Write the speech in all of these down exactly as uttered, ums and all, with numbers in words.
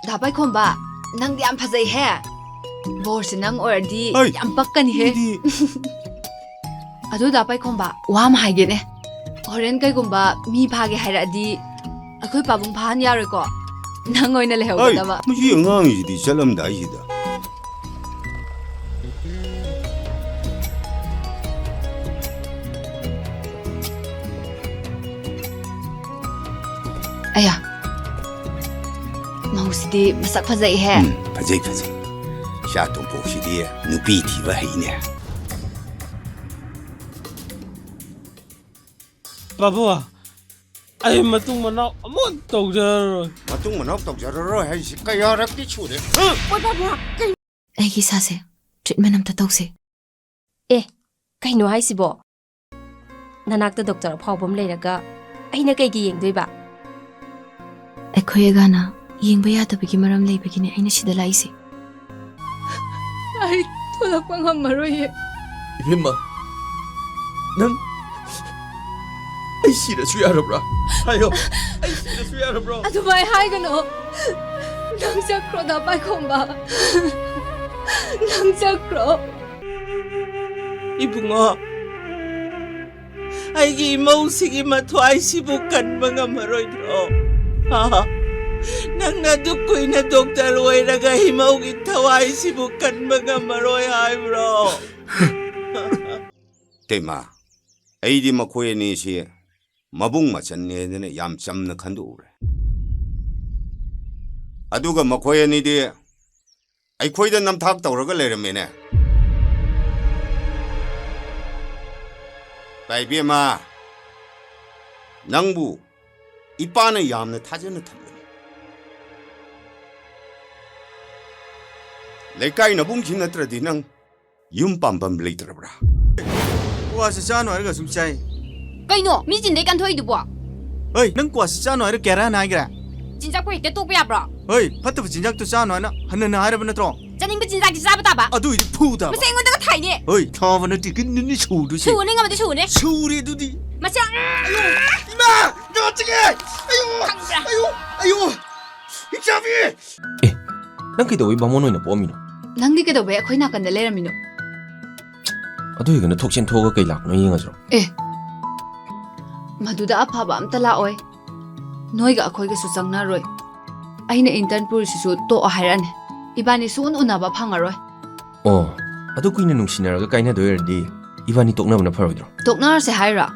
ꯗꯥ ꯄꯥꯏꯈꯣꯝꯕ, ꯅꯪꯗꯤ ꯌꯥꯝ ꯐꯖꯩꯍꯦ꯫ ꯕꯣꯔꯁꯦ ꯅꯪ ꯑꯣꯏꯔꯗꯤ ꯍꯩ, ꯌꯥꯝ ꯄꯛꯀꯅꯤꯍꯦ꯫ ꯃꯤꯗꯤ ꯑꯗꯨ ꯗꯥ ꯄꯥꯏꯈꯣꯝꯕ, ꯋꯥ ꯑꯃ ꯍꯥꯏꯒꯦꯅꯦ꯫ ꯍꯣꯔꯦꯟ ꯀꯩꯒꯨꯝꯕ ꯃꯤ ꯐꯥꯒꯦ ꯍꯥꯏꯔꯛꯑꯗꯤ ꯑꯩꯈꯣꯏ ꯄꯥꯕꯨꯡ ꯐꯥꯍꯟ ꯌꯥꯔꯣꯏꯀꯣ? ꯅꯪ ꯑꯣꯏꯅ ꯍꯩ, ꯂꯩꯍꯧꯒꯗꯕ꯫ ꯃꯁꯤ ꯑꯉꯥꯡꯁꯤꯗꯤ ꯆꯠꯂꯝꯗꯥꯏꯁꯤꯗ꯫ ꯑꯌꯥ, ꯃꯧꯁꯤꯗꯤ ꯃꯁꯛ ꯐꯖꯩꯍꯦ꯫ ꯎꯝ, ꯐꯖꯩ, ꯐꯖꯩ꯫ ꯏꯆꯥ ꯇꯣꯝꯄꯣꯛꯁꯤꯗꯤ ꯅꯨꯄꯤ ꯊꯤꯕ ꯍꯩꯅꯦ꯫ ꯄꯥꯕꯨꯡ, ꯑꯩ ꯃꯇꯨꯡ ꯃꯅꯥꯎ ꯑꯃꯨꯛ ꯇꯧꯖꯔꯔꯣꯏ꯫ ꯃꯇꯨꯡ ꯃꯅꯥꯎ ꯇꯧꯖꯔꯔꯣꯏ ꯍꯥꯏꯁꯤ ꯀꯌꯥꯔꯛꯇꯤ ꯁꯨꯔꯦ? ꯍꯥ? ꯑꯣꯏ ꯄꯥꯕꯨꯡ, ꯀꯩ ꯑꯩꯒꯤ ꯏꯁꯥꯁꯦ ꯇ꯭ꯔꯤꯠꯃꯦꯟ ꯑꯝꯇ ꯇꯧꯁꯦ꯫ ꯑꯦ, ꯀꯩꯅꯣ ꯍꯥꯏꯁꯤꯕꯣ? ꯅꯅꯥꯛꯇ ꯗꯣꯛꯇꯔ ꯑꯐꯥꯎꯕ ꯑꯃ ꯂꯩꯔꯒ ꯑꯩꯅ ꯀꯩꯒꯤ ꯌꯦꯡꯗꯣꯏꯕ? ꯑꯩꯈꯣꯏ ꯑꯒꯥꯅ ꯌꯦꯡꯕ ꯌꯥꯗꯕꯒꯤ ꯃꯔꯝ ꯂꯩꯕꯒꯤꯅꯦ ꯑꯩꯅ ꯁꯤꯗ ꯂꯥꯛꯏꯁꯦ꯫ ꯑꯩ ꯊꯣꯛꯂꯛꯄ ꯉꯝꯃꯔꯣꯏꯌꯦ꯫ ꯏꯕꯦꯝꯃ, ꯅꯪ ꯑꯩ ꯁꯤꯔꯁꯨ ꯌꯥꯔꯕ꯭ꯔꯥ? ꯍꯥꯏꯌꯣ, ꯑꯩ ꯁꯤꯔꯁꯨ ꯌꯥꯔꯕ꯭ꯔꯣ? ꯑꯗꯨꯃꯥꯏ ꯍꯥꯏꯒꯅꯣ꯫ ꯅꯪ ꯆꯠꯈ꯭ꯔꯣ, ꯗꯥ ꯄꯥꯏꯈꯣꯝꯕ꯫ ꯅꯪ ꯆꯠꯈ꯭ꯔꯣ꯫ ꯏꯕꯨꯡꯉꯣ, ꯑꯩꯒꯤ ꯏꯃꯧꯁꯤꯒꯤ ꯃꯊ꯭ꯋꯥꯏꯁꯤꯕꯨ ꯀꯟꯕ ꯉꯝꯃꯔꯣꯏꯗ꯭ꯔꯣ? ꯍꯥ? ꯅꯪꯅ ꯑꯗꯨꯛ ꯀꯨꯏꯅ ꯗꯣꯛꯇꯔ ꯑꯣꯏꯔꯒ ꯏꯃꯧꯒꯤ ꯊꯋꯥꯏꯁꯤꯕꯨ ꯀꯟꯕ ꯉꯝꯃꯔꯣꯏ ꯍꯥꯏꯕ꯭ꯔꯣ? ꯇꯩꯃ, ꯑꯩꯗꯤ ꯃꯈꯣꯏ ꯑꯅꯤꯁꯤ ꯃꯕꯨꯡ ꯃꯆꯟꯅꯦꯗꯅ ꯌꯥꯝ ꯆꯝꯅ ꯈꯟꯗꯣꯛꯎꯔꯦ꯫ ꯑꯗꯨꯒ ꯃꯈꯣꯏ ꯑꯅꯤꯗꯤ ꯑꯩꯈꯣꯏꯗ ꯅꯝꯊꯥꯛ ꯇꯧꯔꯒ ꯂꯩꯔꯝꯃꯦꯅꯦ꯫ ꯇꯥꯏꯕꯦꯝꯃ, ꯅꯪꯕꯨ ꯏꯄꯥꯅ ꯌꯥꯝꯅ ꯊꯥꯖꯅ ꯊꯝꯕꯅꯤ꯫ ꯂꯩꯀꯥꯏ ꯅꯕꯨꯡꯁꯤ ꯅꯠꯇ꯭ꯔꯗꯤ ꯅꯪ ꯌꯨꯝ ꯄꯥꯝꯐꯝ ꯂꯩꯇ꯭ꯔꯕ꯭ꯔꯥ? ꯀ꯭ꯋꯥꯁꯦ ꯆꯥꯅꯨ ꯍꯥꯏꯔꯒ ꯁꯨꯝ ꯆꯥꯏ꯫ ꯀꯩꯅꯣ? ꯃꯤ ꯆꯤꯟꯗꯩ ꯀꯟꯊꯣꯛꯏꯗꯨꯕꯣ? ꯍꯩ, ꯅꯪ ꯀ꯭ꯋꯥꯁꯦ ꯆꯥꯅꯨ ꯍꯥꯏꯔ ꯀꯌꯥꯔꯛ ꯍꯟꯅ ꯍꯥꯏꯈ꯭ꯔꯦ? ꯆꯤꯟꯖꯥꯛꯄꯨ ꯍꯦꯛꯇ ꯇꯣꯛꯄ ꯌꯥꯕ꯭ꯔꯣ? ꯍꯩ, ꯐꯠꯇꯕ ꯆꯤꯟꯖꯥꯛꯇꯣ ꯆꯥꯅꯨ ꯍꯥꯏꯅ ꯍꯟꯅ ꯍꯟꯅ ꯍꯥꯏꯔꯕ ꯅꯠꯇ꯭ꯔꯣ? ꯆꯥꯅꯤꯡꯕ ꯆꯤꯟꯖꯥꯛꯇꯤ ꯆꯥꯕ ꯇꯥꯕ꯫ ꯑꯗꯨꯏꯗꯤ ꯐꯨ ꯇꯥꯕ꯫ ꯃꯁꯤ ꯑꯩꯉꯣꯟꯗꯒ ꯊꯥꯏꯅꯦ꯫ ꯍꯩ, ꯊꯥꯕ ꯅꯠꯇꯦ, ꯀꯤꯠꯅꯤꯅꯤ ꯁꯨꯗꯣꯏꯁꯦ꯫ ꯁꯨꯅꯤ ꯉꯝꯃꯗꯤ ꯁꯨꯅꯤ꯫ ꯁꯨꯔꯦ ꯑꯗꯨꯗꯤ꯫ ꯃꯁꯤ ꯑꯌꯣ! ꯏꯃꯥ! ꯅꯥꯠꯆꯒꯦ! ꯑꯌꯣ! ꯈꯪꯕ꯭ꯔꯥ? ꯑꯌꯣ! ꯑꯌꯣ! ꯆꯥꯕꯤ! ꯑꯦ, ꯅꯪ ꯀꯩꯗꯧꯕꯩ ꯕꯥꯃꯣꯟ ꯑꯣꯏꯅ ꯄꯣꯛꯑꯝꯃꯤꯅꯣ? ꯅꯪꯗꯤ ꯀꯩꯗꯧꯕꯩ ꯑꯩꯈꯣꯏ ꯅꯥꯀꯟꯗ ꯂꯩꯔꯝꯃꯤꯅꯣ? ꯑꯗꯨ ꯑꯣꯏꯔꯒꯅ ꯊꯣꯛꯁꯦꯟ ꯊꯣꯛꯑꯒ ꯀꯩ ꯂꯥꯛꯄꯅꯣ ꯌꯦꯡꯉꯁꯤꯔꯣ? ꯑꯦ, ꯃꯗꯨꯗ ꯑꯐꯕ ꯑꯝꯇ ꯂꯥꯛꯑꯣꯏ꯫ ꯅꯣꯏꯒ ꯑꯩꯈꯣꯏꯒꯁꯨ ꯆꯪꯅꯔꯣꯏ꯫ ꯑꯩꯅ intern ꯄꯨꯔꯤꯁꯤꯁꯨ ꯇꯣꯛꯑꯣ ꯍꯥꯏꯔꯛꯑꯅꯤ꯫ ꯏꯕꯥꯅꯤ ꯁꯨꯡꯎꯟ ꯎꯅꯕ ꯐꯪꯉꯔꯣꯏ꯫ ꯑꯣ, ꯑꯗꯨ ꯀꯨꯏꯅ ꯅꯨꯡꯁꯤꯅꯔꯒ ꯀꯥꯏꯅꯗꯣꯏ ꯑꯣꯏꯔꯗꯤ ꯏꯕꯥꯅꯤ ꯇꯣꯛꯅꯕꯅ ꯐꯔꯣꯏꯗ꯭ꯔꯣ? ꯇꯣꯛꯅꯔꯁꯦ ꯍꯥꯏꯔꯣ?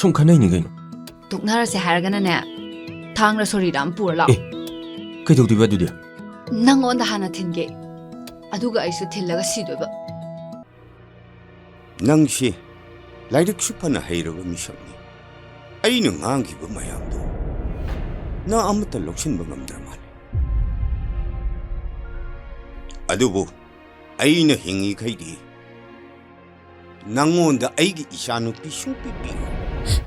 ꯁꯨꯝ ꯈꯟꯅꯩꯅꯤ ꯀꯩꯅꯣ꯫ ꯇꯣꯛꯅꯔꯁꯦ ꯍꯥꯏꯔꯒꯅꯅꯦ, ꯊꯥꯡꯂ ꯁꯣꯔꯤꯔ ꯑꯃ ꯄꯨꯔ ꯂꯥꯛꯑꯣ꯫ ꯑꯦ, ꯀꯩꯗꯧꯗꯣꯏꯕ ꯑꯗꯨꯗꯤ? ꯅꯪꯉꯣꯟꯗ ꯍꯥꯟꯅ ꯊꯤꯟꯒꯦ, ꯑꯗꯨꯒ ꯑꯩꯁꯨ ꯊꯤꯜꯂꯒ ꯁꯤꯗꯣꯏꯕ꯫ ꯅꯪꯁꯤ ꯂꯥꯏꯔꯤꯛꯁꯨ ꯐꯅ ꯍꯩꯔꯕ ꯃꯤꯁꯛꯅꯤ꯫ ꯑꯩꯅ ꯉꯥꯡꯈꯤꯕ ꯃꯌꯥꯝꯗꯣ ꯅꯪ ꯑꯃꯠꯇ ꯂꯧꯁꯤꯟꯕ ꯉꯝꯗ꯭ꯔ ꯃꯥꯜꯂꯦ꯫ ꯑꯗꯨꯕꯨ ꯑꯩꯅ ꯍꯤꯡꯉꯤꯈꯩꯗꯤ ꯅꯪꯉꯣꯟꯗ ꯑꯩꯒꯤ ꯏꯆꯥꯅꯨꯄꯤ ꯁꯨꯡꯄꯤ ꯄꯤꯔꯣꯏ꯫